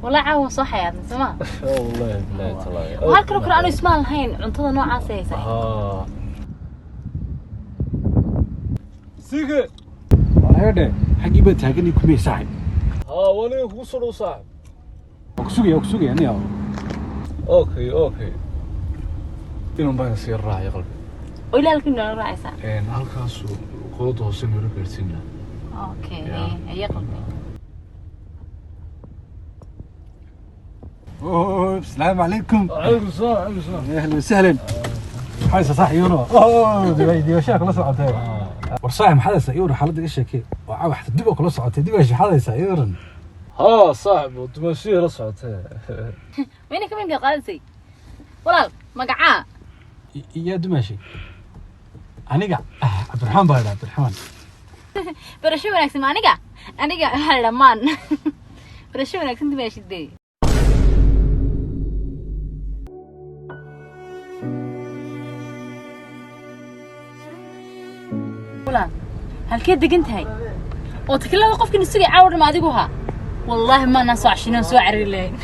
Walaa caawa soo xayaadnay, soo ma? Wallahi billahi tallahi. Halkan oo kale aanu ismaan lahayn cuntada noocaas ay haysaa. Haa. Sige. Heedhe, xaggii baa taagan kumey, saaxib? Haa, waniga kugu soo dhow, saaxib. Waa ku sugaya, waa ku sugaya aniga. Okay. Inun baan sii raacay qalbi. Oo ilaa halkii noola raacaysaa? Halkaasu qolada hoose noola gaarsiinaa. Okay. Yeah. Ayaa qalbi. السلام عليكم. Calaykum salaam, calaykum salaam. اهلا وسهلا، حايسه صح يورو؟ اوه، diiwaashaha kula socotay. War saaxib, maxaad haysaa? Iwaran xaaladda, iga sheekee. Waa caawa xataa dib oo kula socotay, dib ay xadaysaa, iwaran. Haa saaxib, dumaashihii la socotee. Wayna ka minka qaadisay, walaal, magacaa? Yaa dumaashay? Aniga Cabdiraxmaan baa idhaa, Cabdiraxmaan. Barasho wanaagsan. Ma aniga waxaa la dhamaan. Barasho wanaagsan, dimaashidee. Walaal, halkee degan tahay? Oo takilada qofkina sugay caawa dhan ma adigu haa? Wallaahi maanaan soo cashinaan, soo carari lahayn.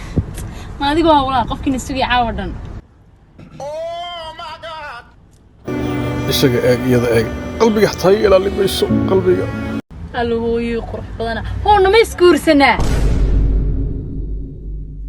Ma adigu haa, walaal, qofkina sugay caawa dhan? Isaga eeg, iyada eeg, qalbiga xataa iga ilaalin mayso qalbiga. Alhooyo qurux badana. Hoo, nama isguursanaa?